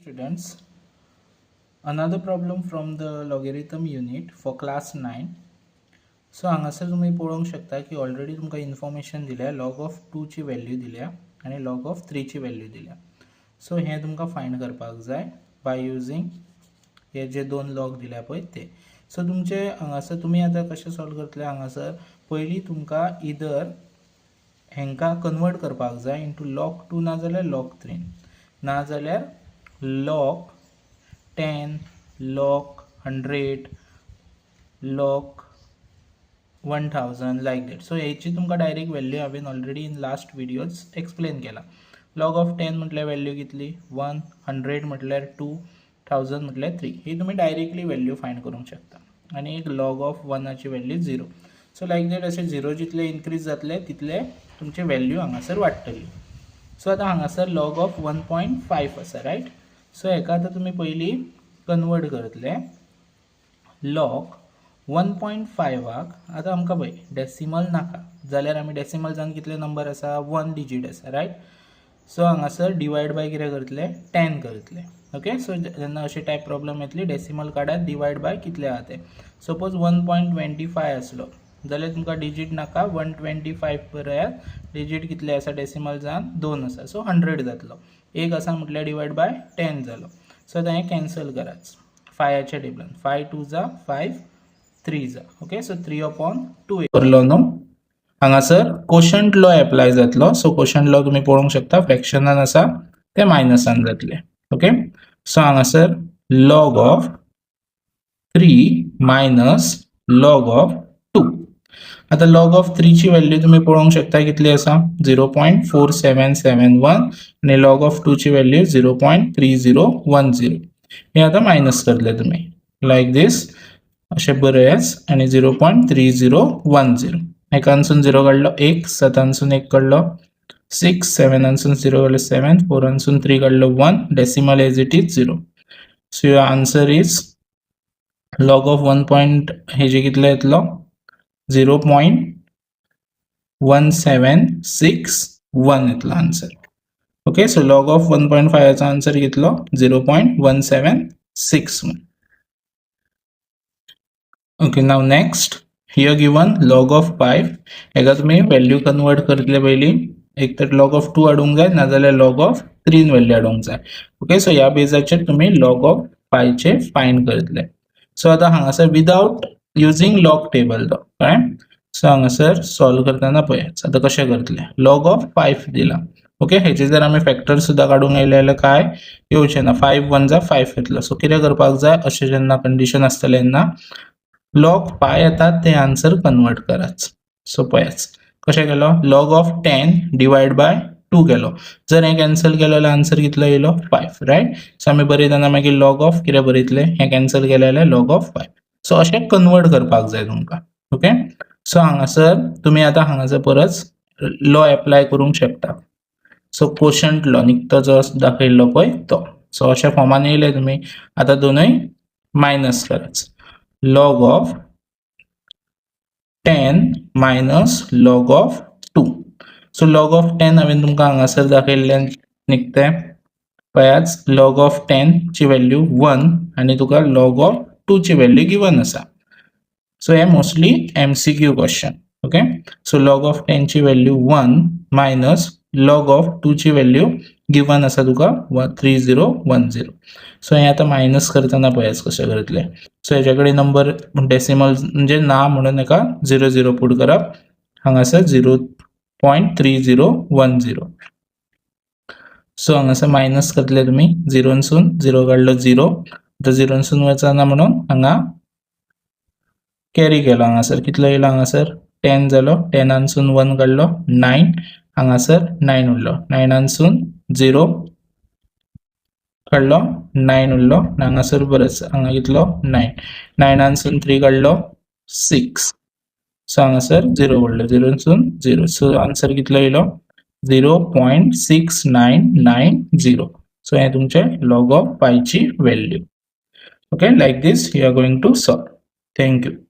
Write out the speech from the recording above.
Students, another problem from the logarithm unit for class 9. So हांगासर तुमी पळोवंक शकता की ऑलरेडी तुमकां इन्फॉर्मेशन दिल्या, लॉग ऑफ टूची व्हॅल्यू दिल्या आनी लॉग ऑफ थ्रीची व्हॅल्यू दिल्या. सो हें तुमकां फायंड करपाक जाय बाय युजींग हे जे दोन लॉग दिल्या पळय ते. सो तुमचे हांगासर तुमी आतां कशें सॉल्व करतले? हांगासर पयलीं तुमकां इदर हेंकां कन्वर्ट करपाक जाय इंटू लॉग टू नाजाल्यार लॉग थ्रीन, नाजाल्यार log 10, log 100, log 1000, like that. So हेची तुमकां डायरेक्ट व्हॅल्यू हांवें already in last videos explain केला. लॉग ऑफ टेन म्हटल्यार व्हॅल्यू कितली? वन. हंड्रेड म्हटल्यार टू, थावजंड म्हटल्यार थ्री. ही तुमी डायरेक्टली व्हॅल्यू फायंड करूंक शकता. आनी एक लॉग ऑफ वनाची value zero. So like that, अशें झिरो जितले इन्क्रीज जातले तितले तुमचे व्हॅल्यू हांगासर वाडटली. सो आतां हांगासर लॉग ऑफ 1.5 आसा, रायट? सो हेका आतां तुमी पयलीं कन्वर्ट करतले लॉग 1.5वाक. आतां आमकां पळय डेसिमल नाका जाल्यार आमी डेसिमल्सान कितले नंबर आसा? वन डिजीट आसा, रायट? सो हांगासर डिवायड बाय कितें करतले? टेन करतले. ओके, सो जेन्ना अशे टायप प्रॉब्लम येतली, डेसिमल काडात, डिवायड बाय कितले आहा ते. सपोज 1.25 आसलो जाल्यार तुमकां डिजीट नाका, 125 बरयात. डिजीट कितले आसा डेसिमल्सान? दोन आसा, सो 100 जातलो. एक आसा म्हटल्यार डिवायड बाय टेन जालो. सो आतां हें कॅन्सल करात फायाच्या टेबलान. Five two za, five three za. Okay, so three upon two करलो न्हू. हांगासर कोशंट लॉ एप्लाय जातलो. सो कोशंट लॉ तुमी पळोवंक शकता, फ्रॅक्शनान आसा ते मायनसान जातले. ओके, सो हांगासर log of three minus log of two. आतां लॉग ऑफ थ्रीची व्हॅल्यू तुमी पळोवंक शकता कितली आसा? 0.4771. आनी लॉग ऑफ टूची value 0.3010. हे आतां मायनस करतले तुमी लायक दीस. अशें बरयात आनी 0.3010. एकानसून झिरो काडलो एक, सातानसून एक काडलो सिक्स, सेवनानसून झिरो काडलो सेवन, फोरानसून थ्री काडलो one, decimal as it is zero. So your answer is log of one point हेजे कितले येतलो? 0.1761 येतलो answer. Okay, so log of 1.5चो answer कितलो? 0.1761. Okay, now next, here given log of 5. हेका तुमी value convert करतले पयलीं एक तर लॉग ऑफ टू हाडूंक जाय, नाजाल्यार लॉग ऑफ थ्रीन व्हॅल्यू हाडूंक जाय. ओके, सो ह्या बेजाचेर तुमी लॉग ऑफ फायचे फायंड करतले. सो आतां हांगासर विदाउट युजींग लॉग टेबल तो, कळ्ळें? सो हांगासर सॉल्व करतना पळयात आतां कशें करतले. लॉग ऑफ फायव दिला. ओके, हेचे जर आमी फॅक्टर सुद्दां काडूंक येयले जाल्यार काय येवचें ना. फायव वन जा फायव येतलो. सो कितें करपाक जाय अशें जेन्ना कंडिशन आसतलें तेन्ना लॉग फाय येता ते आन्सर कन्वर्ट करात. सो पळयात कशें केलो. Log of 10 divide by two केलो. जर हें कॅन्सल केलो जाल्यार आन्सर कितलो येयलो? Five, right? सो आमी बरयतना मागीर लॉग ऑफ कितें बरयतले? हें कॅन्सल केलें जाल्यार लॉग ऑफ फायव. सो अशें कन्वर्ट करपाक जाय तुमकां. ओके, सो हांगासर तुमी आतां हांगासर परत लॉ एप्लाय करूंक शकता. सो कोशंट लॉ निकतो जो दाखयल्लो पळय तो. सो अशा फॉर्मान येयले तुमी, आतां दोनूय मायनस करात. Log of 10 minus log of two. So log of 10 हांवें तुमकां हांगासर दाखयल्लें निकतें. पळयात, लॉग ऑफ टेनची व्हॅल्यू वन आनी तुका लॉग ऑफ टूची व्हॅल्यू गिवन आसा. सो हे mostly MCQ question. Okay, so log of टेनची value one minus log of टूची value given आसा तुका 3010. सो हें आतां मायनस करतना पळयात कशें करतले. सो हेच्या कडेन नंबर डेसिमल म्हणजे ना म्हणून हेका झिरो झिरो पूट करप. हांगासर 0.3010. सो हांगासर मायनस करतले तुमी. झिरोनसून झिरो काडलो झिरो. आतां झिरोनसून वचना म्हणून हांगा कॅरी केलो. हांगासर कितलो येयलो? हांगासर टेन जालो. टेनानसून वन काडलो नायन, हांगासर नायन उरलो. नायनानसून झिरो काडलो नायन उरलो. हांगासर बरस हांगा कितलो? नायन. नायनानसून थ्री काडलो सिक्स. सो हांगासर झिरो उरलो, झिरोनसून झिरो. सो आन्सर कितलो येयलो? 0.6990. सो हें तुमचें लॉग ऑफ फायची value. Okay, like this you are going to solve. Thank you.